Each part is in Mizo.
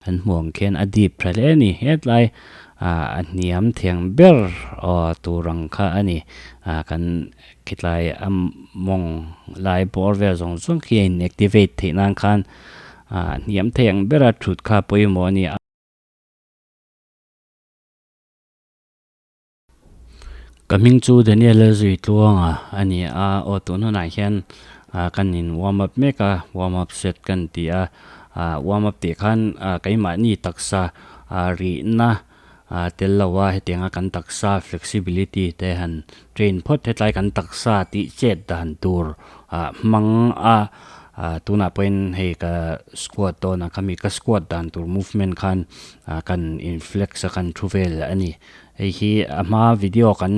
An hmuh ang khian a dip tha hle a ni hetlai ah a hniam thei ang ber aw tur ang kha a ni ah kan khitlai a mawng lai bawr vel zawng zawng khi a in activate theih nan khan ah hniam thei ang bera thut kha pawimawh a ni a. Ka hming chu Daniel Lalzuitluanga a ni a, aw tun hunah hian ah kan in warm up mek a, warm up set kan ti a, ah warm up tih khan ah keimahni taksa ah rihna ah tel lo a hetianga kan taksa flexibility te han train phawt hetlai kan taksa tih chet dan tur ah hmang a ah tunah pawhin hei ka squat dawn a khami ka squat dan tur movement khan ah kan in flex a kan thu vel a ni. Hei hi a hma video kan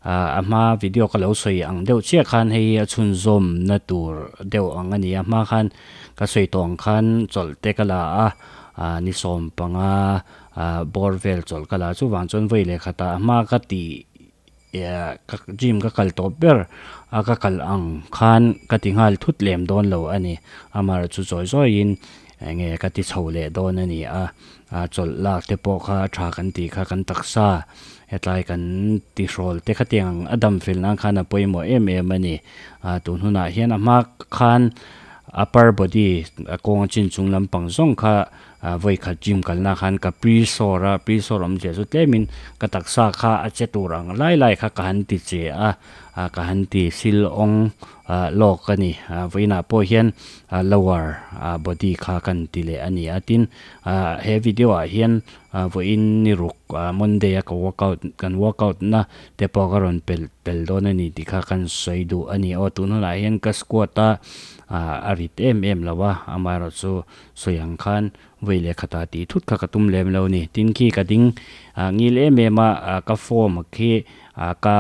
ah a hma video ka lo sawi ang deuh chiah khan hei hi a chhunzawmna tur deuh ang a ni a hma khan ka sawi tawh ang khan chawlh te ka la a ah ni sawm panga ah bawr vel chawlh ka la chuvang chuan vawi leh khatah a hma ka tih eh ka gym ka kal tawp ber a ka kal ang khan ka ti nghal thut lem dawn lo a ni amaherawhchu chu zawi zawiin eng nge ka ti chho leh dawn a ni a. A chawlh lak te pawh kha a tha kan tih kha kan taksa hetlai kan tihrawl te khatiang a dam fel nan khan a pawimawh em em a ni. A tun hunah hian a hma khan upper body a kawng a chin chung lampang zawng kha vawi khat gym kalna khan ka pre sawr a, pre sawr awmzia chu tlemin ka taksa kha a che tur ang lai lai kha ka han ti che a, ka han ti sil awng lawk a ni. Vawiinah pawh hian lower body kha kan ti leh a ni a tin he video ah hian vawiin ni ruk Monday a ka workout kan workout na te pawh ka rawn pel tel dawn a ni tih kha kan sawi duh a ni aw tun hunah hian ka squat a a rit em em lo a amaherawh chu sawi ang khan vawi leh khatah tih thut kha ka tum lem lo a ni tin khi ka ding ngil em em a ka form khi ka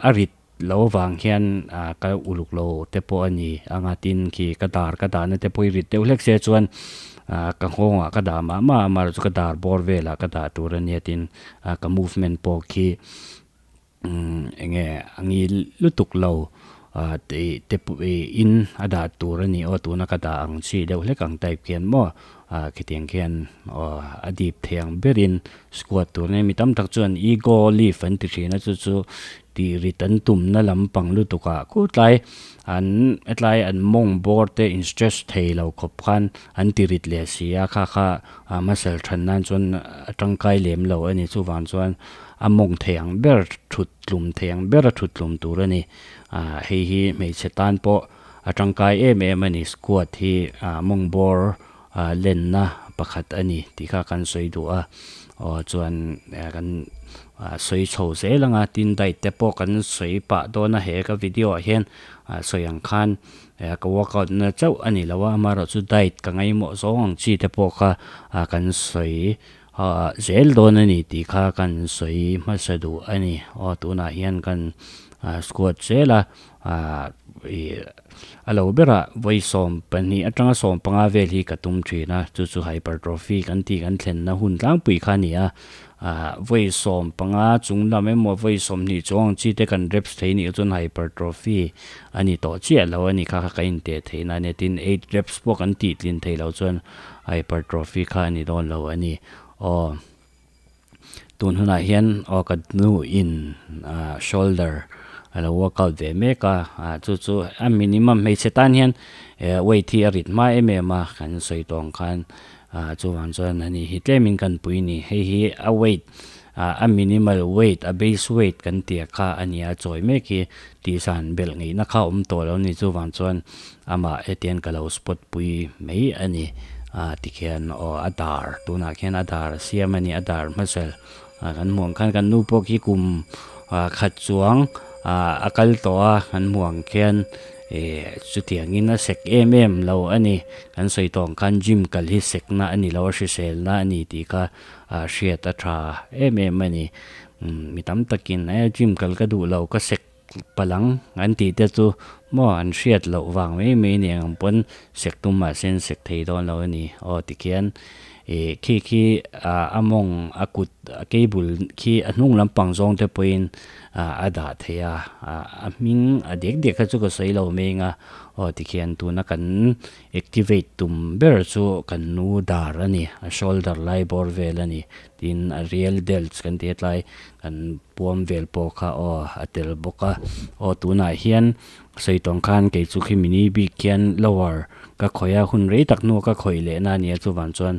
a rit Lo vang hian ka uluk lo te pawh a ni anga tin khi ka dar ka dahna te pawh i rit deuh hlek se chuan ka nghawngah ka dah mah mah a amaherawhchu ka dar bawr velah ka dah tur a nia tin ka movement pawh khi eng nge a ngil lutuk lo tih te pawh in a dah tur a ni aw tuna ka dah ang chi deuh hlek ang type khian maw khitiang khian aw a dip thei ang berin squat tur a ni mi tam tak chuan ego lift an ti thin a chu chu Tih rit an tumna lampang lutuk ah khutlai an hetlai an mawng bawr te in stress thei lo khawp khan an ti rit leh si a kha kha muscle than nan chuan a tangkai lem lo a ni chuvang chuan a mawng thei ang ber thut tlum thei ang ber a thut tlum tur a ni ah hei hi hmeichhe tan pawh a tangkai em em a ni squat hi mawng bawr lenna pakhat a ni tih kha kan sawi duh a aw chuan kan sawi chho zel ang a tin diet te pawh kan sawi pah dawn a he ka video ah hian sawi ang khan ka workout na chauh a ni lo a amaherawhchu diet ka ngaihmawh zawng ang chi te pawh kha kan sawi zel dawn a ni tih kha kan sawi hmasa duh a ni aw tunah hian kan squat zel a. Ahh ih a lo berah vawi 12 atanga 15 vel hi ka tum thin a, chu chu hypertrophy kan tih kan thlenna hun tlangpui kha a ni a, ahh vawi 15 chung lam emaw vawi 20 chuang ang chi te kan reps thei nih chuan hypertrophy a ni tawh chiah lo a ni kha kha ka inteh theih na a nia tin eight reps pawh kan tih tlin theih loh chuan hypertrophy kha a ni dawn lo a ni aw. Tun hunah hian aw ka nu in ah shoulder a lo workout ve mek a ah chu chu a minimum hmeichhe tan hian eh weight hi a rit hma em em a kan sawi tawh ang khan ah chuvang chuan ani hi tlemin kan pui ni hei hi a weight ah a minimal weight a base weight kan tih a kha a ni a chawi mek hi tihsan belh ngeihna kha a awm tawh lo a ni chuvang chuan amah hetiang ka lo spot pui mai a ni ah tikhian aw a dar tunah khian a dar a siam a ni a dar hmasel ah kan hmuh ang khan kan nu pawh khi kum ah khat chuang ah a kal tawh a kan hmuh ang khian ih chutiangin a sek em em lo a ni kan sawi tawh ang khan gym kal hi sek na a ni lo a hrisel na a ni tih kha ah hriat a tha em em a ni mi tam takin e gym kal ka duh lo ka sek Palang an tih te chu maw an hriat loh vang mai mai ni ang pawn sek tum mah se an sek thei dawn lo a ni. Aw tikhian ih khi khi ah a mawng a kut a cable khi a hnung lampang zawng te pawhin ah a dah thei a, ah a hming a dek dek kha chu ka sawi lo mai ang a. Aw tikhian tuna kan activate tum ber chu kan nu dar a ni a shoulder lai bawr vel a ni tin a real delts kan tih hetlai kan puam vel pawh kha aw a tel bawk a aw tunah hian sawi tawng khan kei chu khi mini bik khian lower ka khawih a hun rei tak hnu a ka khawih leh na a ni a chuvang chuan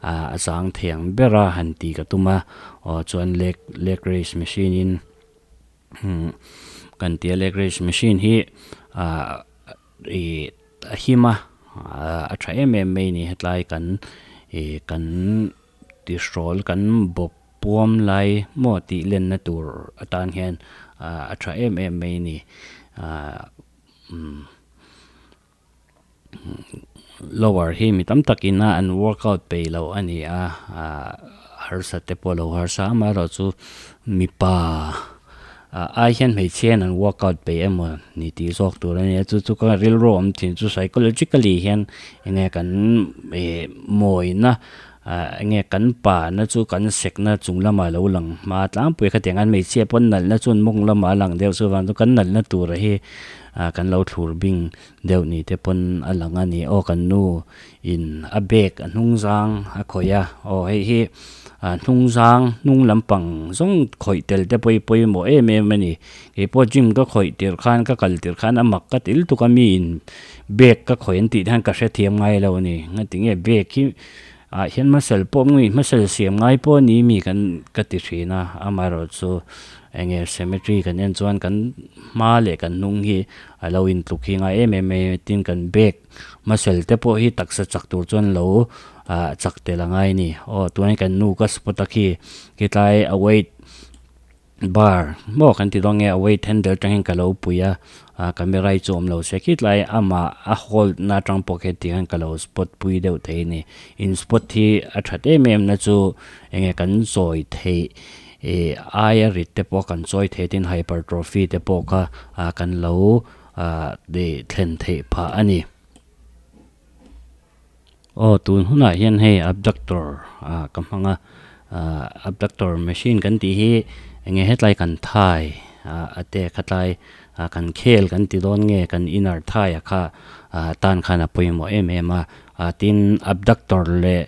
ah a zang thei ang ber a han tih ka tum a aw chuan leg leg raise machine in umm kan tia leg raise machine hi ah ih a him a a tha em em mai a ni hetlai kan ih kan tihrawl kan bawp puam lai maw tih lenna tur atan hian ah a tha em em mai a ni ah umm lower hi mi tam takin a an workout peih loh a ni a ah harsa te pawh a lo harsa amaherawhchu mipa ah ai hian hmeichhia in an workout peih emaw ni tih zawk tur a nia chu chu ka rilru awm thin chu psychologically hian enge kan ih mawina ah enge kan pa na chu kan sek na chung lamah a lo lang hma tlangpui khatiang an hmeichhia pawn nalh na chuan mawng lamah a lang deuh chuvang chu kan nalh na tur hi ah kan lo thlur bing deuh ni te pawn a lang a ni aw kan nu in a bag a hnung zang a khawih a aw hei hi ah hnung zang hnung lampang zawng khawih tel te pawh hi pawimawh em em a ni keipawh gym ka khawih tirh khan ka kal tirh khan a mak ka til tuk a mi in bag ka khawih an tih te khan ka hrethiam ngai lo a ni ngatinge bag hi ah hian hmasel pawh nge hmasel siam ngai pawh a ni mi kan ka ti thin a amaherawhchu eng nge cemetery kan en chuan kan hma leh kan hnung hi a lo intluk hi ngai em em mai a tin kan bag hmasel te pawh hi taksa chak tur chuan lo ah chak tel a ngai a ni aw tunah hian kan nu ka spot a khi khilai a weight Bar maw kan ti dawn nge a weight handle atang hian ka lo pui a ah camera hi chu awm lo se khitlai amah a hold na atang pawh khian ti hian ka lo spot pui deuh thei a ni in spot hi a that em em na chu eng nge kan chawi theih ih aia rit te pawh kan chawi thei tin hypertrophy te pawh kha ah kan lo ah thlen theih phah a ni. Aw tun hunah hian hei abductor ah ka hmang a ah abductor machine kan tih hi eng nge hetlai kan thai ah a te khatlai ah kan khel kan ti dawn nge kan inner thai a kha ah tan khan a pawimawh em em a ah tin abductor leh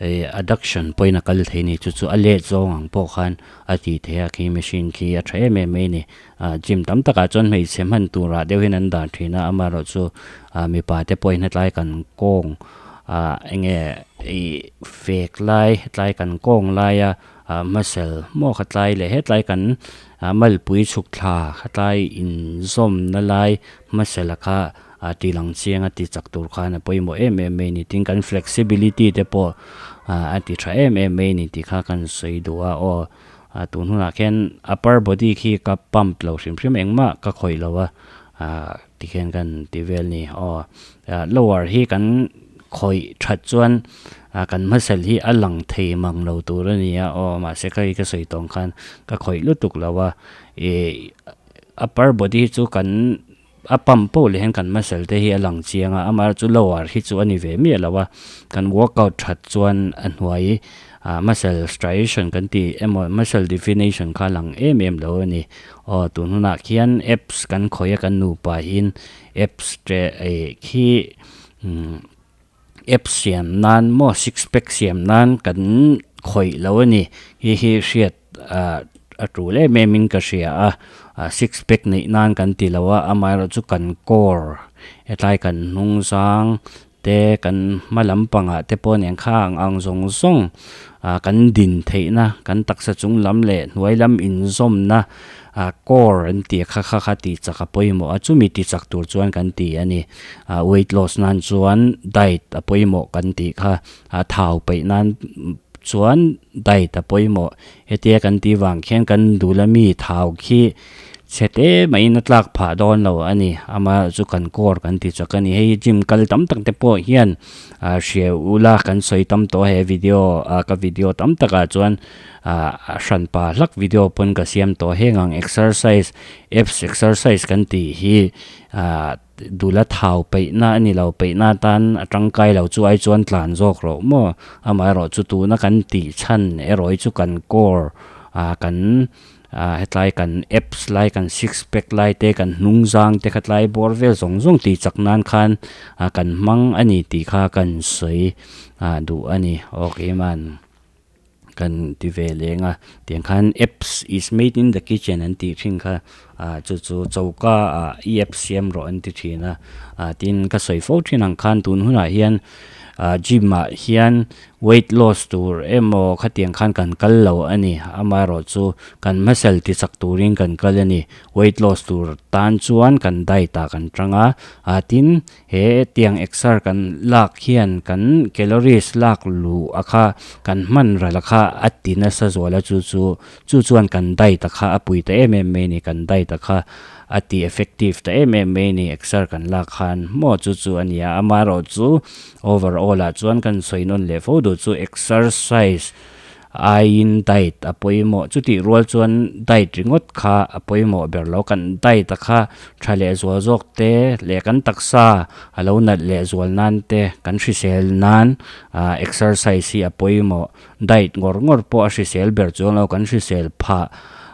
ih adduction pawhin a kal thei a ni chu chu a let zawng ang pawh khan a tih theih a khi machine khi a tha em em mai a ni. Ah gym tam takah chuan hmeichhe hman turah deuh hian an dah thin a amaherawhchu ah mipa te pawhin hetlai kan kawng ah eng nge ih fek lai hetlai kan kawng laia ah muscle maw khatlai leh hetlai kan ah malpui chhuk thla khatlai inzawmna lai muscle a kha ah ti lang chiang a ti chak tur khan a pawimawh em em mai a ni tin kan flexibility te pawh ah a ti tha em em mai a ni tih kha kan sawi duh a aw. Ah tun hunah khian upper body khi ka pump lo hrim hrim engmah ka khawih lo a ah tikhian kan ti vel a ni aw ah lower hi kan khawih that chuan ah kan hmasel hi a lang thei mang lo tur a ni a aw mahse kha hi ka sawi tawng khan ka khawih lutuk lo a ih upper body hi chu kan a pump poh leh hian kan muscle te hi a lang chiang a amaherawhchu lower hi chu a ni ve miah lo a kan workout that chuan a hnuai ah muscle striation kan tih emaw muscle definition kha a lang em em lo a ni aw tun hunah khian apps kan khawih a kan nupa in apps te ih khi umm apps siam nan maw six pack siam nan kan khawih lo a ni hi hi hriat ah a tul em em in ka hria a ah six pack neih nan kan ti lo a amaherawhchu kan core hetlai kan hnung zang te kan hma lampangah te pawh nen kha ang ang zawng zawng ah kan din theihna kan taksa chung lam leh hnuai lam inzawmna ah core an tih kha kha kha tih chak a pawimawh a chumi ti chak tur chuan kan ti a ni ah weight loss nan chuan diet a pawimawh kan tih kha ah thau peih nan chuan diet a pawimawh hetia kan tih vang khian kan dul a mi thau khi chhe te maiin a tlak phah dawn lo a ni amaherawhchu chu kan core kan ti chak a ni hei gym kal tam tak te pawh hian ah hria ula kan sawi tam tawh a he video ah ka video tam takah chuan. Ah a hran pa hlak video pawn ka siam tawh heng ang exercise abs exercise kan tih hi ah dula thau peihna a ni lo peihna atan a tangkai lo chu ai chuan tlan zawk rawh maw amaherawhchu tuna kan tih chhan erawh hi chu kan core ah kan. Ah hetlai kan abs lai kan six pack lai te kan hnung zang te kha tlai bawr vel zawng zawng tih chak nan khan ah kan hmang a ni tih kha kan sawi ah duh a ni aw keiman kan ti ve leng a tiang khan abs is made in the kitchen an tih thin kha ah chu chu choka ah i abs siam rawh an ti thin a ah tin ka sawi fo thin ang khan tun hunah hian ah gym ah hian weight loss tur emaw khatiang khan kan kal lo a ni amaherawhchu kan muscle ti chak turin kan kal a ni weight loss tur tan chuan kan diet ah kan tang a ah tin He tiang exer kan lak hian kan calories lak luh a kha kan hman ral a kha a ti nasa zual a chu chu chu chuan kan diet a kha a pui ta em em mai a ni kan diet a kha a ti effective ta em em mai a ni exer kan lak khan maw chu chu a nia amaherawhchu overall ah chuan kan sawi nawn leh fo duh chu exercise Aiin diet a pawimawh. Chutih rual chuan diet ringawt kha a pawimawh ber lo. Kan diet a kha tha leh zual zawk te leh kan taksa a lo nalh leh zual nan te kan hrisel nan ah exercise hi a pawimawh. Diet ngawr ngawr pawh a hrisel ber chuang lo. Kan hrisel phah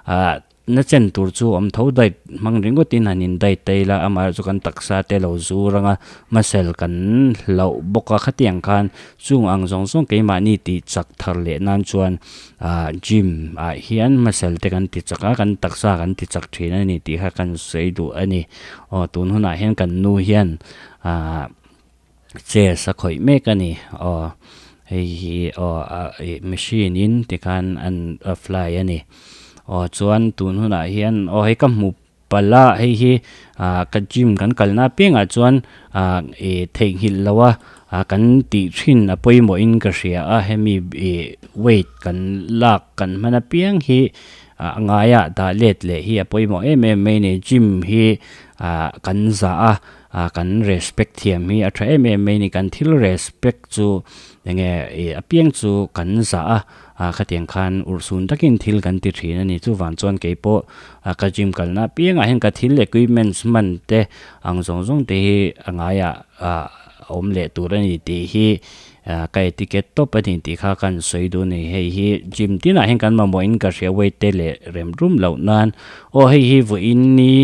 ah Na chen tur chu awm tho diet hmang ringawtin han in diet ta ila amaherawhchu chu kan taksa te lo zur anga muscle kan hlauh bawk a khatiang khan chung ang zawng zawng keimahni tih chak thar leh nan chuan ah gym ah hian muscle te kan ti chak a kan taksa kan ti chak thin a ni tih kha kan sawi duh a ni aw tun hunah hian kan nu hian ah chairs a khawih mek a ni aw hei hi aw ah ih machine in tikhan an a fly a ni aw chuan tun hunah hian aw hei ka hmu palh a hei hi ah ka gym kan kalna apiangah chuan ah ih theihnghilh lo a ah kan tih thin a pawimawh in ka hria a hemi ih weight kan lak kan hman apiang hi ah a ngaiah dah let leh hi a pawimawh em em mai a ni gym hi ah kan zah a. Ah kan respect thiam hi a tha em em mai a ni kan thil respect chu enge ih apiang chu kan zah a ah khatiang khan urhsun takin thil kan ti thin a ni chuvang chuan keipawh ah ka gym kalna apiangah hian ka thil equipments hman te ang zawng zawng te hi a ngaiah ah awm leh tur a ni tih hi ah ka etiquette tawp a ni tih kha kan sawi duh a ni hei hi gym tinah hian kan mamawh in ka hria weight te leh rem rum loh nan aw hei hi vawiin ni.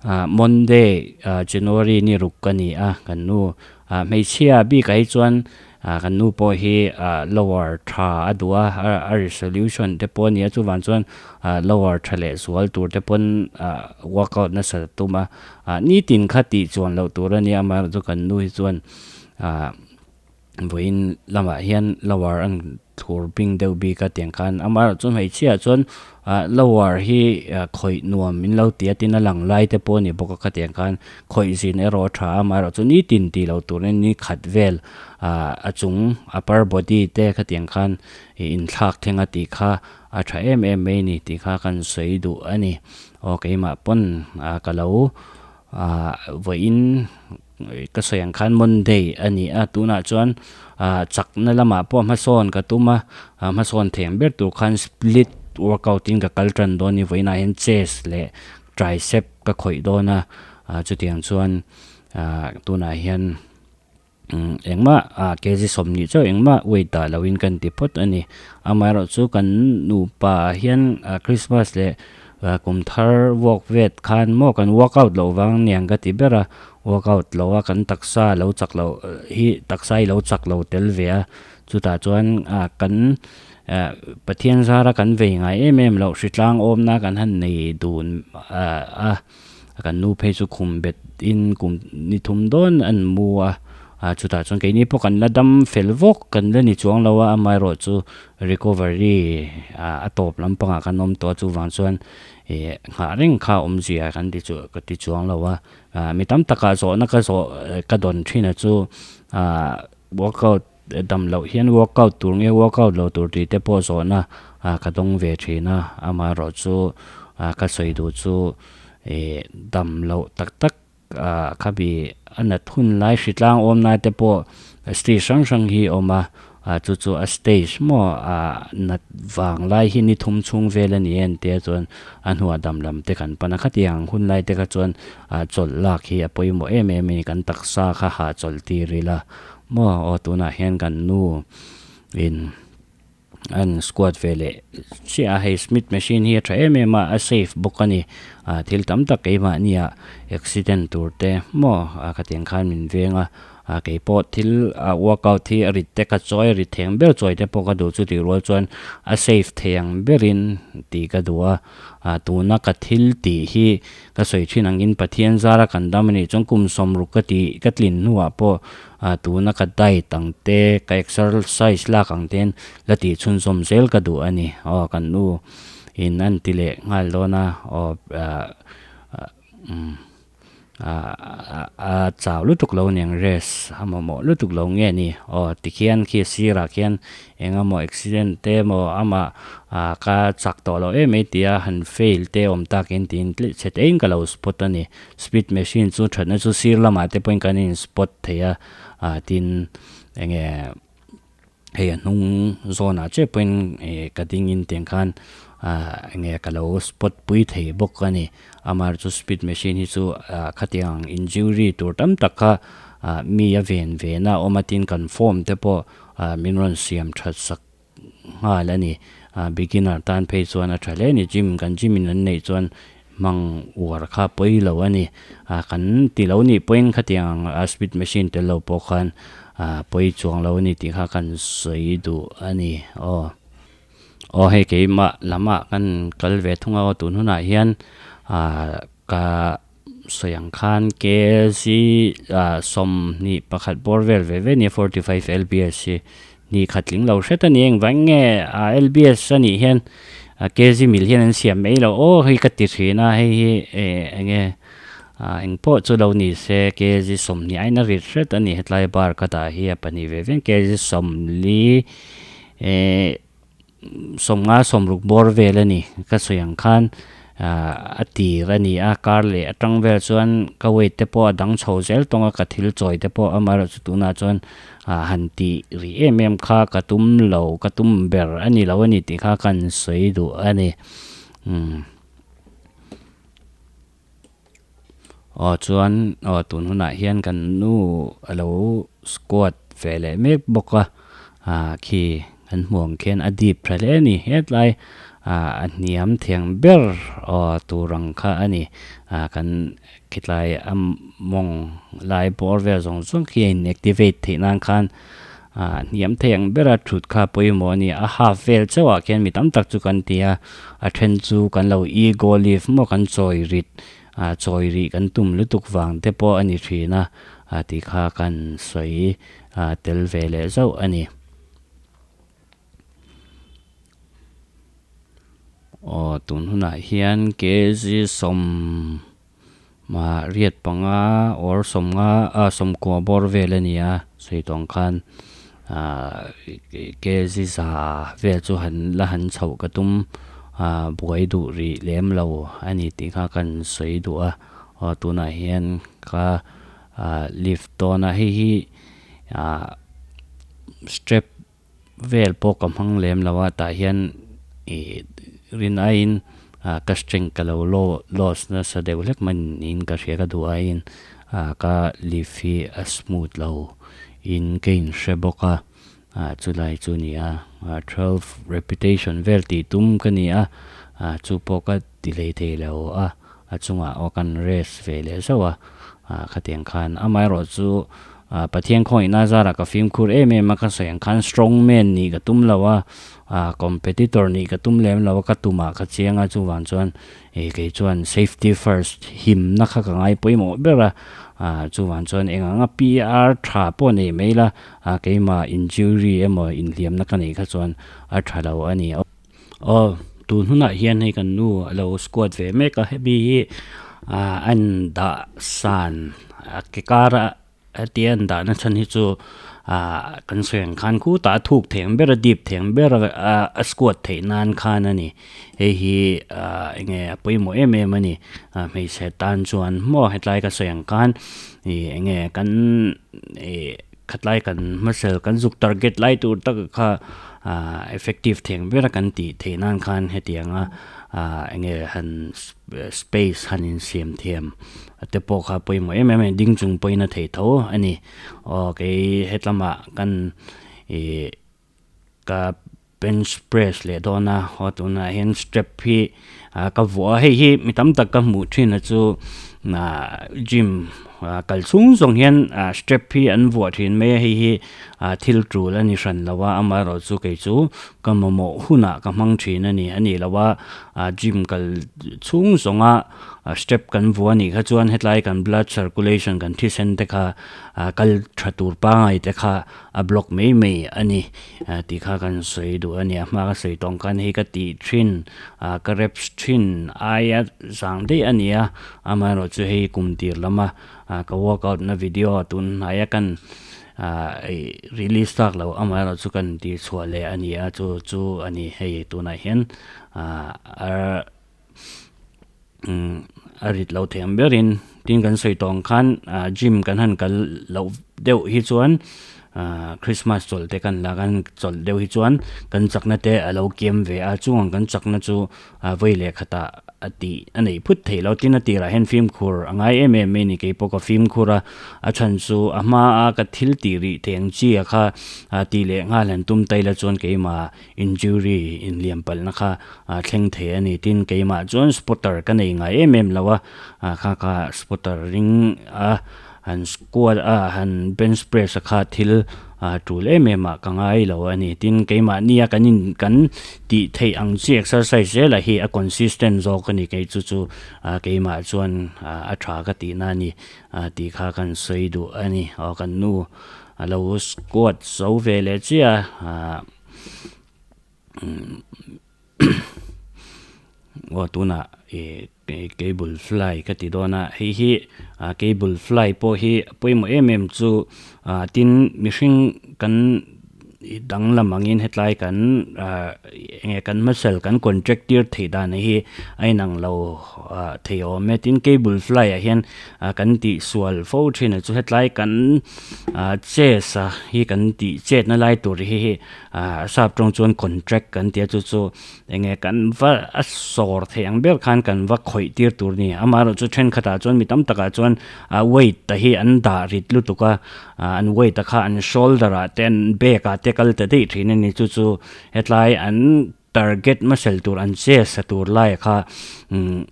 Ah Monday ah January ni ruk ka ni a kan nu ah hmeichhia bik ah hi chuan ah kan nu pawh hi ah lower tha a duh a a resolution te pawh a ni a chuvang chuan ah lower tha leh zual tur te pawn ah workout nasa tum a ah nitin kha tih chuan loh tur a nia amaherawhchu kan nu hi chuan ah. Vawiin lamah hian lower an thlur bing deuh bik a tiang khan amaherawhchu hmeichhia chuan ah lower hi khawih nuam min lo ti a tin a lang lai te pawh a ni bawk a khatiang khan khawih zin erawh a tha a amaherawhchu nitin tih loh turin ni khat vel ah a chung upper body te khatiang khan ih inthlak thleng a tih kha a tha em em mai a ni tih kha kan sawi duh a ni aw keimah pawn ah ka lo ah vawiin. Ka sawi ang khan Monday a ni a, tunah chuan ah chakna lamah pawh hmasawn ka tum a, ah hmasawn theng ber tur khan split workout in ka kal tan dawn a ni, vawiinah hian chest leh tricep ka khawih dawn a, ah chutiang chuan ah tunah hian umm engmah ah kg sawmhnih chauh engmah weight dah loin kan ti phawt a ni, amaherawhchu kan nupa ah hian ah Christmas leh Kum thar walk vet khan maw kan workout loh vang aniang ka ti ber a, workout lo a kan taksa lo chak loh hi taksa hi lo chak lo tel ve a, chutah chuan kan Pathian zara kan vei ngai em em loh hritlang awmna kan han nei dun a, kan nu phei chu khum bet in kum ni thum dawn an mu a, chutah chuan keini pawh kan la dam fel vawk kan la ni chuang lo a, amaherawhchu Recovery a tawp lampangah kan awm tawh a chuvang chuan ih nghah reng kha awmzia kan ti chu ka ti chuang lo a mi tam takah zawhna ka zawh ka dawn thin a chu ah workout dam loh hian workout tur nge workout lo tur tih te pawh zawhna ah ka dawng ve thin a amaherawhchu ah ka sawi duh chu ih dam loh tak tak. Ah khabi a nat hun lai hritlang awm lai te pawh stage hrang hrang hi a awm a ah chu chu a stage maw ah nat vang lai hi ni thum chhung vel a ni a entir a chuan a hnuah dam lam te kan pan a khatiang hun lai te kha chuan ah chawlh lak hi a pawimawh em em a ni kan taksa kha hahchawlh tir ila maw aw tunah hian kan nu in. An squat ve leh chiah a, hei smith machine hi a tha em em a, a safe bawk a ni. Ah thil tam tak keimahni ah accident tur te maw ah khatiang khan min veng a, ah keipawh thil ah workout hi a rit te ka chawi a rit thei ang ber chawi te pawh ka duh chu tih rual chuan a safe thei ang berin tih ka duh a, ah tuna ka thil tih hi ka sawi thin angin Pathian zara kan dam a nih chuan kum sawmruk ka tih ka tlin hnuah pawh Ah tuna ka diet ang te, ka exercise lak ang ten la tih chhunzawm zel ka duh a ni. Aw kan nu in an ti leh nghal dawn a, aw ah umm ah a chau lutuk lo aniang rest a mamawh lutuk lo nge ni. Aw tikhian khi sirah khian eng emaw accident te emaw amah ah ka chak tawh loh em mai tia han fail te awm takin tiin tleh chhe tein ka lo spot a ni. Speed machine chu thatna chu sir lamah te pawhin kan in spot thei a, ah tin enge hei a hnung zawnah chiah pawhin ih ka ding in tiang khan ah enge ka lo spot pui thei bawk a ni. Amaherawhchu chu speed machine hi chu ah khatiang ang injury tur tam tak kha ah mi a ven ve na a awm a, tin kan form te pawh ah min rawn siam that sak nghal a ni. Beginner tan phei chuan a tha hle a ni. Gym kan gym in an neih chuan hmang uar kha pawi lo a ni. Kan ti lo nih pawhin khatiang ang speed machine tel lo pawh khan pawi chuang lo a ni tih kha kan sawi duh a ni. Aw aw hei keimah lamah kan kal ve thung a aw tun hunah hian ka sawi ang khan kg 21 bawr vel ve ve nia 45 lbs hi ni khat tling lo hret a ni engvang nge lbs a nih hian kg mil hian an siam mai lo aw hei ka ti thin a hei hi enge engpawh chu lo ni se kg 20 aina rit hret a ni hetlai bar ka dah hi a pahnih ve ve kg 40 sawmnga sawmruk bawr vel a ni ka sawi ang khan ahh a tir a ni a kar leh atang vel chuan ka weight te pawh a dang chho zel tawng a ka thil chawi te pawh amaherawhchu tunah chuan ah han tih rih em em kha ka tum lo ka tum ber a ni lo a ni tih kha kan sawi duh a ni umm. Aw chuan aw tun hunah hian kan nu a lo squat ve leh mek bawk a ah khi kan hmuh ang khian a dip tha hle a ni hetlai ah a hniam thiang ber aw tur ang kha a ni ah kan khitlai a mawng lai bawr vel zawng zawng khi a in activate theih nan khan ah hniam thei ang bera thut kha pawimawh a ni a half vel chauh ah khian mi tam tak chu kan ti a a then chu kan lo ego lift maw kan chawi rit ah chawi rih kan tum lutuk vang te pawh a ni thin a ah tih kha kan sawi ah tel ve leh zauh a ni. Aw tun hunah hian kg sawm Mah riat panga or sawmnga ah sawmkua bawr vel a ni a sawi tawh ang khan ah kg za vel chu han la han chhoh ka tum ah buai duh rih lem lo a ni tih kha kan sawi duh a aw tunah hian ka ah lift dawn a hei hi ah strap vel pawh ka hmang lem lo a tah hian ih rin aiin ah ka strength ka lo loss nasa deuh hlek mai niin ka hria ka duh aiin ah ka lift hi a smooth lo in ka inhre bawk a ah chulai chu a ni a ah twelve repetition vel tih tum ka ni a ah chu pawh ka ti hlei thei lo a a chungah aw kan rest ve leh zauh a ah khatiang khan amaherawh chu ah Pathian khawngaihna zarah ka fimkhur em em a ka sawi ang khan strong man nih ka tum lo a ah competitor nih ka tum lem lo a ka tumah ka chiang a chuvang chuan ih kei chuan safety first himna kha ka ngai pawimawh ber a ah chuvang chuan eng anga PR tha pawh nei mai la ah keimah injury emaw inhliamna ka neih kha chuan a tha lo a ni. Aw tun hunah hian hei kan nu a lo squat ve mek a hemi hi ah an dah san a ke kara hetia an dahna chhan hi chu ah kan sawi ang khan khutah a thuk thei ang ber a dip thei ang ber a a squat theih nan khan a ni hei hi ah eng nge a pawimawh em em a ni ah hmeichhe tan chuan maw hetlai ka sawi ang khan ih eng nge kan ih. Khatlai kan hmasel kan zuk target lai tur tak kha ah effective theng ber a kan tih theih nan khan hetianga ah eng nge han space han insiam thiam te pawh kha pawimawh em em a ni ding chung pawhin a theih tho a ni aw kei hetlamah kan ih ka. Bench press leh dawn a aw tunah hian step hi ah ka vuah a hei hi mi tam tak ka hmuh thin a chu ah gym ah kal chhung zawng hian ah step hi an vuah thin mai a hei hi ah thil tul a ni hran lo a amaherawh chu kei chu ka mamawh hunah ka hmang thin a ni a nih loh a ah gym kal chhung zawnga step kan vuah a nih kha chuan hetlai kan blood circulation kan thisen te kha ah kal tha tur pangai te kha a block mai mai a ni tih kha kan sawi duh a ni a hma ka sawi tawng khan hei ka tih thin ah ka reps thin aia zang daih a ni a amaherawh chu hei kum tir lama ah ka workout na video tun hnaia kan ah release tak loh amaherawh chu kan tih chhuah leh a ni a chu chu a ni hei tunah hian ah a rit lo thei ang berin tin kan sawi tawh ang khan ah gym kan han kal loh deuh hi chuan ah christmas chawlh te kan la kan chawlh deuh hi chuan kan chakna te a lo kiam ve a chung ang kan chakna chu ah vawi leh khatah a tih a neih phut theih loh tin a tirah hian fimkhur a ngai em em mai a ni keipawh ka fimkhur a a chhan chu a hma a ka thil tih rih thei ang chi a kha ah tih leh nghal han tum ta ila chuan keimah Injury inliam palhna kha a thleng thei a ni. Tin, keimah chuan spotter ka nei ngai em em lo a, kha kha spotter ring a han squat a han bench press a kha thil tul em em ah ka ngai lo a ni. Tin, keimahnia kan in kan tih theih ang chi exercise zela hi a consistent zawk a ni. Kei chu chu keimah chuan a tha ka tihna a ni tih kha kan sawi duh a ni. Aw kan nu a lo squat zo ve leh chiah a. Aw tunah ih cable fly ka ti dawn a hei hi ah cable fly pawh hi a pawimawh em em chu ah tin mihring kan danglam angin hetlai kan ah eng nge kan muscle kan contract tir theih dan hi a inang lo ah thei awm e tin cable fly ah hian ah kan tih sual fo thin a chu hetlai kan ah chest a hi kan tih chetna lai tur hi hei ah sap tawng chuan contract kan tia chu chu eng nge kan va a sawr theih ang ber khan kan va khawih tir tur a ni amaherawh chu thenkhatah chuan mi tam takah chuan ah weight te hi an dah rit lutuk a ah an weight a kha an shoulder ah te an bag ah te kal ta daih thin a ni chu chu hetlai an target hmasel tur an chest a tur lai kha umm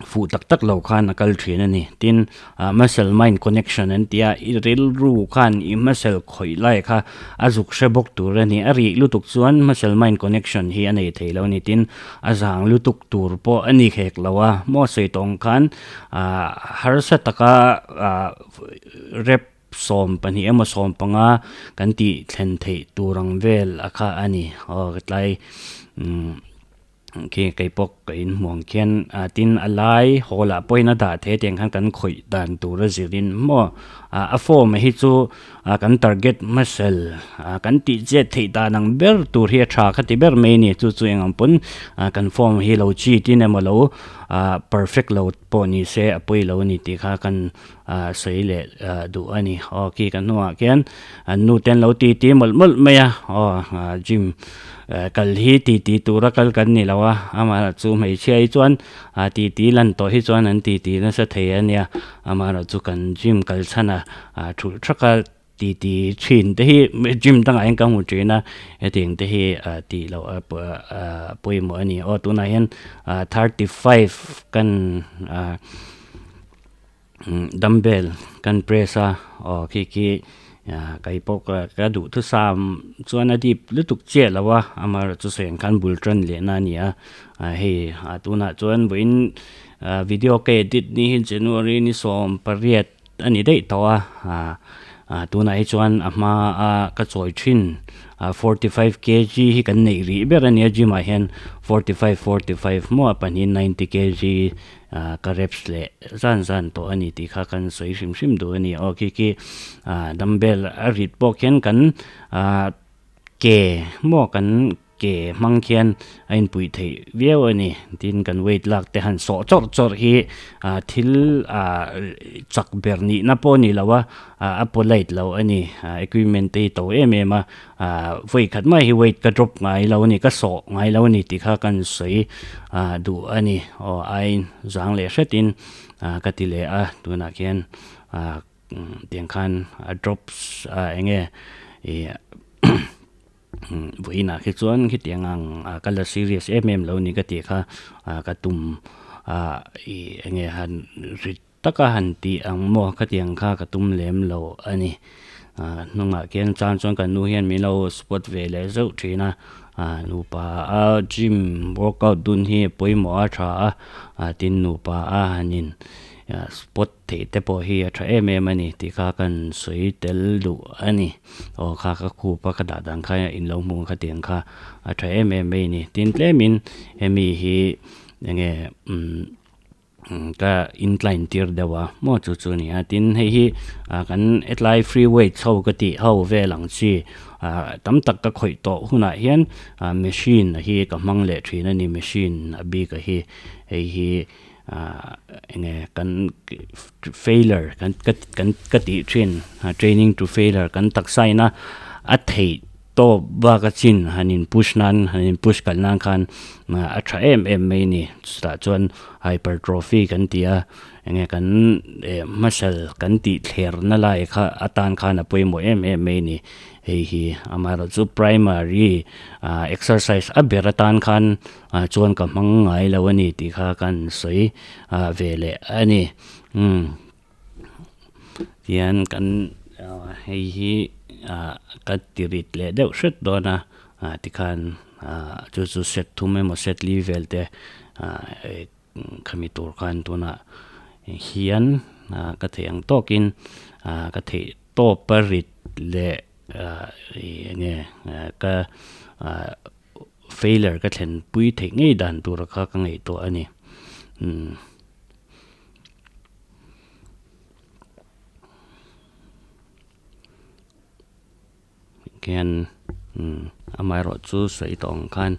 fuh tak tak lo khan a kal thin a ni tin ah muscle mind connection an tia i rilru khan i muscle khawih lai kha a zuk hre bawk tur a ni a rih lutuk chuan muscle mind connection hi a nei thei lo a ni tin a zang lutuk tur pawh a ni khek lo a maw sawi tawng khan ah harsa taka ah rep 12 emaw 15 kan tih thlen theih tur ang vel a kha a ni aw tlai umm khi kei pawh ka inhmu ang khian ah tin a lai hall ah pawhin a dah thei a tiang khan kan khawih dan tur a zirin maw ah a form hi chu ah kan target muscle ah kan tih chet theih dan ang ber tur hi a tha kha ti ber mai a ni chu chu eng ang pawn ah kan form hi lo cheat in emaw lo ah perfect lo pawh ni se a pawi lo a ni tih kha kan ah sawi leh ah duh a ni aw khi kan hnungah khian an nu te an lo ti ti mawlh mawlh mai a aw ah gym eh kal hi ti ti tura kal kan ni lo a amaherawhchu hmeichhia hi chuan ah ti ti lan tawh hi chuan an ti ti nasa thei a nia amaherawhchu kan gym kal chhan a ah thulh thak a ti ti thin te hi gym dangah hian ka hmu thin a hetiang te hi ah tih loh a ah pawimawh a ni aw tunah hian ah 35 kan ah. Dumbbell kan press a aw khi khi kei pawh ka duhthusam chuan a dip lutuk chiah lo a amaherawhchu sawi ang khan bul tan leh na a ni a hei tunah chuan vawiin video ka edit ni hi January ni 18 a ni daih tawh a tunah hi chuan a hma a ka chawi thin 45 kg hi kan neih rih ber a nia gym ah hian 45 45 maw a pahnih 90 kg Ah ka reps leh zan zan tawh a ni tih kha kan sawi hrim hrim duh a ni. Aw khi khi ah dumbbell a rit pawh khian kan ah ke maw kan ke hmang khian a inpuih theih viau a ni. Tin kan weight lak te han sawh chawrh chawrh hi ah thil ah chak ber nihna pawh a ni lo a, ah a polite lo a ni. Ah equipment te hi to em em a. Ah vawi khat mai hi weight ka drop ngai lo a ni ka sawh ngai lo a ni tih kha kan sawi ah duh a ni aw aiin zang leh hretin ah ka ti leh a tunah khian ah tiang khan a drops ah eng nge ih. Vawiinah khi chuan khitiang ang ka la serious em em lo ni ka tih kha ka tum ih eng nge han rit taka han tih ang maw khatiang kha ka tum lem lo a ni. Hnungah khian chang chuan kan nu hian min lo spot ve leh zeuh thin a, nupa a gym workout dun hi a pawimawh a tha a, tin nupa a han in spot theih te pawh hi a tha em em a ni tih kha kan sawi tel duh a ni. Aw kha ka khup a ka dah dan kha in lo hmuh ang khatiang kha a tha em em mai a ni. Tin tlemin hemi hi eng nge umm ka incline tir deuh a maw chu chu a ni a. Tin hei hi ah kan hetlai free weight ho ka tih ho vel ang chi ah tam tak ka khawih tawh hunah hian ah machine hi ka hmang leh thin a ni machine a bik a hi hei hi. Ahh enge kan failure kan ka kan ka tih thin training to failure kan taksa ina a theih tawp bak a chin han in push nan han in push kalh nan khan a tha em em mai a ni chutah chuan hypertrophy kan ti a enge kan eh muscle kan tih thler na lai kha atan khan a pawimawh em em mai a ni. Hei hi amaherawhchu primary ah exercise a ber atan khan ah chuan ka hmang ngai lo a ni tih kha kan sawi ah ve leh a ni umm tihian kan hei hi ah ka ti rit leh deuh hret dawn a ah tikhan ah chu chu set thum emaw set li vel te ah Khami tur khan tunah hian ka theih ang tawkin ka theih tawp a rit leh eng nge ka failure ka thlen pui theih ngei dan tur kha ka ngaihtuah a ni. Khian amaherawh chu sawi tawh ang khan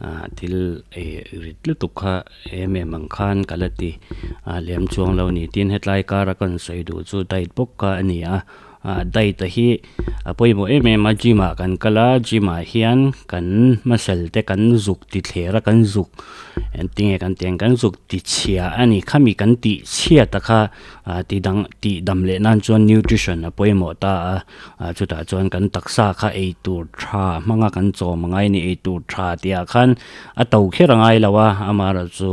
ah thil ih rit lutuk kha em em ang khan ka la ti ah lem chuang lo a ni tin hetlai kara kan sawi duh chu diet bawk kha a ni a ah diet a hi a pawimawh em em a gym ah kan kal a gym ah hian kan muscle te kan zuk ti thler a kan zuk engtinge kan tih ang kan zuk ti chhia a ni khami kan tih chhiat a kha ah ti dang tih dam leh nan chuan nutrition a pawimawh ta a. Ah chutah chuan kan taksa kha ei tur tha hmanga kan chawm a ngai a ni ei tur tha tih ah khan a to kher a ngai lo a amaherawhchu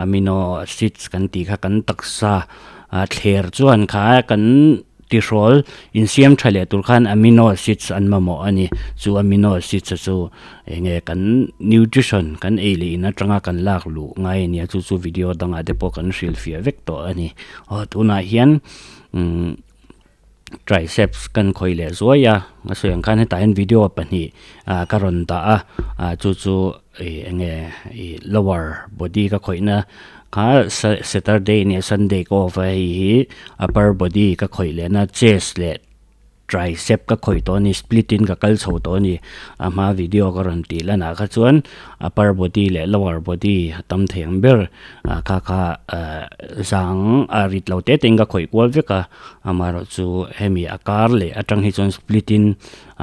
amino acids kan tih kha kan taksa ah thler chuan kha kan tihrawl insiam tha leh tur khan amino acids an mamawh a ni chu amino acids chu eng nge kan nutrition kan ei leh in atanga kan lak luh ngai a ni a chu chu video dangah te pawh kan hrilhfiah vek tawh a ni aw tunah hian umm. Triceps kan khawih leh zuai a a sawi ang khan hetah hian video pahnih ah ka rawn dah a ah chu chu ih eng nge ih lower body ka khawihna kha saturday nia sunday ka off a hei hi upper body ka khawih leh na chest leh tricep ka khawih tawh a ni split in ka kal chho tawh a ni a hma video ka rawn tih lanah kha chuan upper body leh lower body a tam thei ang ber ah kha kha ah zang a rit lo te te in ka khawih kual vek a. Amaherawhchu hemi a kar leh atang hi chuan split in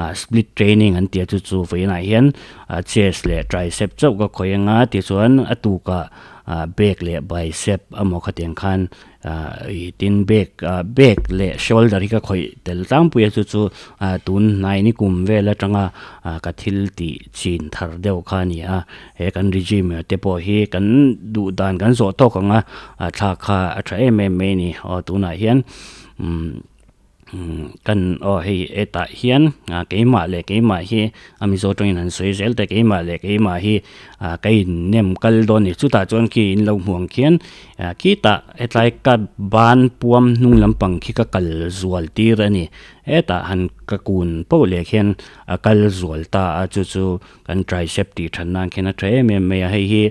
ah split training an tih a chu chu vawiinah hian ah chest leh tricep chauh ka khawih anga tichuan a tukah ah back leh bicep amaw khatiang khan ah ih tin back ah back leh shoulder hi ka khawih tel tlangpui a chu chu ah tun hnai ni kum vel atanga ah ka thil tih chin thar deuh kha a ni a he kan regime te pawh hi kan duh dan kan zawh tawk ang a a thlak kha a tha em em mai a ni aw tunah hian umm kan aw hei hetah hian keimah leh keimah hi a mizo tawngin han sawi zel teh keimah leh keimah hi ah ka innem kal dawn a ni chutah chuan khi in lo hmuh ang khian khitah hetlai ka ban puam hnung lampang khi ka kal zual tir a ni hetah han ka kun poh leh khian a kal zual ta a chu chu. Kan tricep tih that nan khian a tha em em mai a, hei hi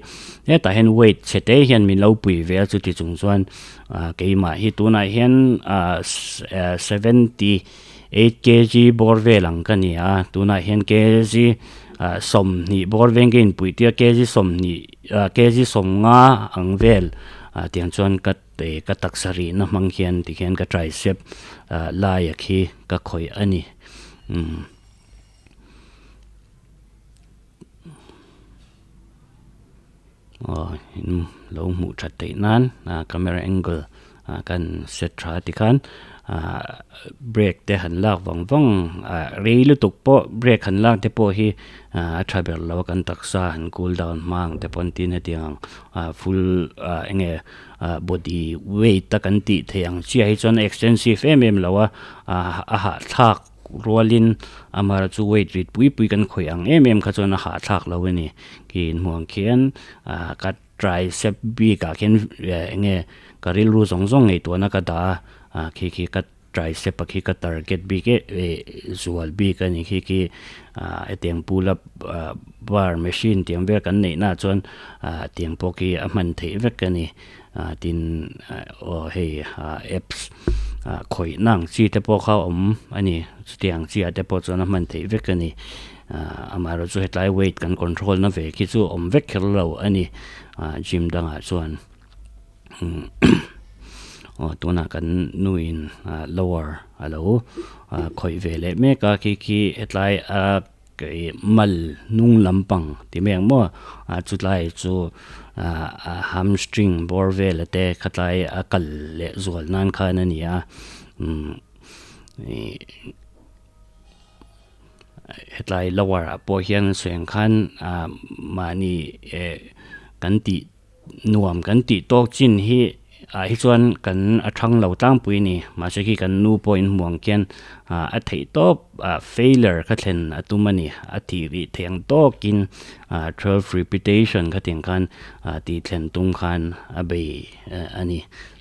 hetah hian weight chhe te hian min lo pui ve a chuti chung chuan ah keimah hi tunah hian ah 78 kg bawr vel ang ka ni a, tunah hian kg ah sawmhnih bawr veng ka inpuih tir a kg sawmhnih ah kg sawmnga ang vel ah tiang chuan ka ka taksa rihna hmang hian tikhian ka tricep ah laia khi ka khawih a ni umm. Aw lo hmuh that theih nan ah camera angle. Kan set tha tikhan ah break te han lak vang vang ah rei lutuk pawh break han lak te pawh hi ah a tha ber lo a kan taksa han cool down hma ang te pawn tin hetiang ang ah full ah eng nge ah body weight a kan tih theih ang chiah hi chuan a extensive em em lo a ah a hahthlak rualin amaherawhchu weight rit pui pui kan khawih ang em em kha chuan a hahthlak lo a ni khi inhmuh ang khian ah ka Tricep bik ah khian eng nge ka rilru zawng zawng ngaihtuahna ka dah a, ah khi khi ka tricep a khi ka target bik e eh zual bik a ni khi khi ah hetiang pull up ah bar machine tiang vel kan neih na chuan ah tiang pawh khi a hman theih vek a ni ah tin aw hei ah apps ah khawih na ang chi te pawh kha a awm a ni chutiang chi ah te pawh chuan a hman theih vek a ni. Amaherawh chu hetlai weight kan control na ve khi chu awm vek kher lo a ni gym dangah chuan aw tunah kan nuin lower a lo khawih ve leh mek a khi khi hetlai a mal hnung lampang ti mai ang maw a chutlai chu hamstring bawr vel te khatlai a kal leh zual nan khan a ni a ih. Hetlai lower ah pawh hian sawi ang khan ah mahni eh kan tih nuam kan tih tawk chin hi ah hi chuan kan a thang lo tlangpui a ni mahse khi kan nu pawh in hmuh ang khian ah a theih tawp ah failure kha thlen a tum a ni a tih rih theih ang tawkin ah twelve repetition kha tiang khan ah tih thlen tum khan a bei a ni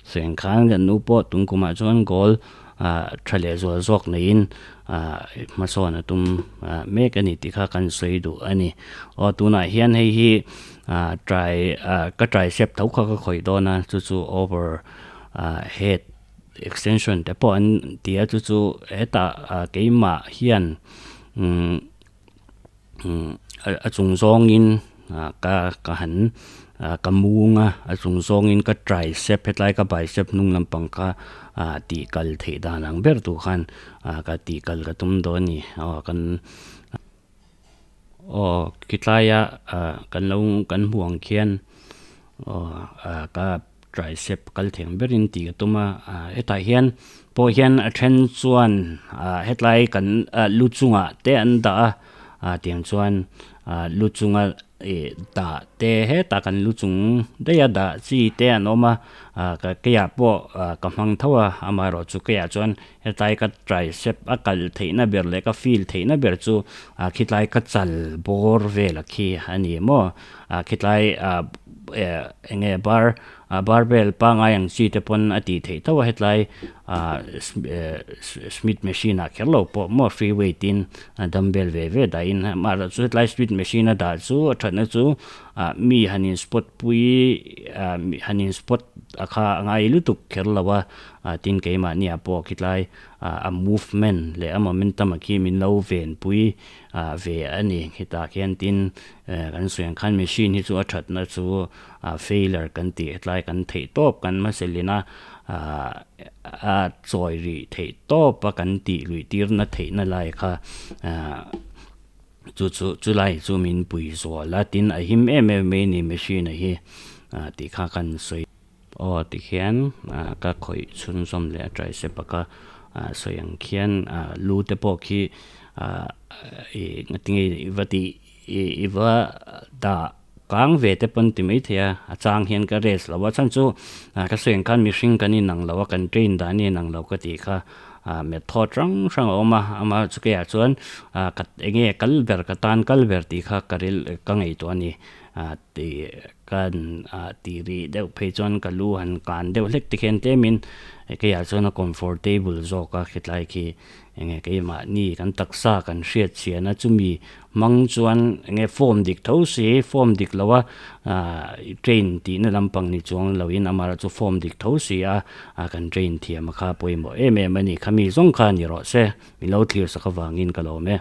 sawi ang khan kan nu pawh tum kumah chuan goal ah tha leh zual zawk neiin ah hmasawn a tum ah mek a ni tih kha kan sawi duh a ni. Aw tunah hian hei hi ah trai ah ka tricep tho kha ka khawih dawn a chu chu over ah head extension te pawh an ti a chu chu hetah ah keimah hian umm a chung zawngin ah ka ka han ah ka mung a a chung zawngin ka tricep hetlai ka bicep hnung lampang kha ah tih kal theih dan ang ber tur khan ah ka tih kal ka tum dawn a ni aw kan aw khitlaia ah kan lo kan hmuh ang khian aw ah ka tricep kal thei ang berin tih ka tum a ah hetah hian pawh hian a then chuan ah hetlai kan ah lu chungah te an dah a ah tiang chuan ah lu chunga ih dah te hetah kan lu chung daih a dah chi te an awm a ah ka keiah pawh ah ka hmang tho a amaherawhchu keiah chuan hetlai ka tricep a kal theihna ber leh ka feel theihna ber chu ah khitlai ka chal bawr vel a khi a ni maw ah khitlai ah eh eng nge bar ah barbell pangngai ang chi te pawn a tih theih tho a hetlai ah eh smith machine ah kher lo pawh maw free weight in a dumbbell ve ve dah in amaherawhchu hetlai smith machine a dah chu a thatna chu ah mi han in spot pui ah han in spot a kha a ngai lutuk kher lo a ah tin keimahni ah pawh khitlai ah a movement leh a momentum a khi min lo venpui ah ve a ni khitah khian tin Eh kan sawi ang khan machine hi chu a thatna chu ah failure kan tih hetlai kan theih tawp kan hmaselin a ah a chawi rih theih tawp a kan tih luih tirna theihna lai kha ah chu chu chulai chu min pui zual a tin a him em em mai a ni machine a hi ah tih kha kan sawi. Aw tikhian ah ka khawih chhunzawm leh a tricep a ka ah sawi ang khian ah lu te pawh khi ah ih ngatinge i va tih ih i va dah kang ve te pawn ti maithei a a chang hian ka rest lo a chhan chu ah ka sawi ang khan mihring kan inang lo a kan train dan a inang lo ka tih kha ah method hrang hrang a awm a amaherawhchu keiah chuan ah ka enge kal ber ka tan kal ber tih kha ka ril ka ngaihtuah a ni ah tih Kan tih rih deuh phei chuan ka lu han kan deuh hlek te khian tlemin keiah chuan a comfortable zawk a khitlai khi enge keimahni kan taksa kan hriat chhian a chumi hmang chuan enge form dik tho si form dik lo a train tihna lampang ni chuang loin amaherawh chu form dik tho si a kan train thiam a kha pawimawh em em a ni khami zawng kha ni rawh se min lo thlir sak avangin ka lawm e.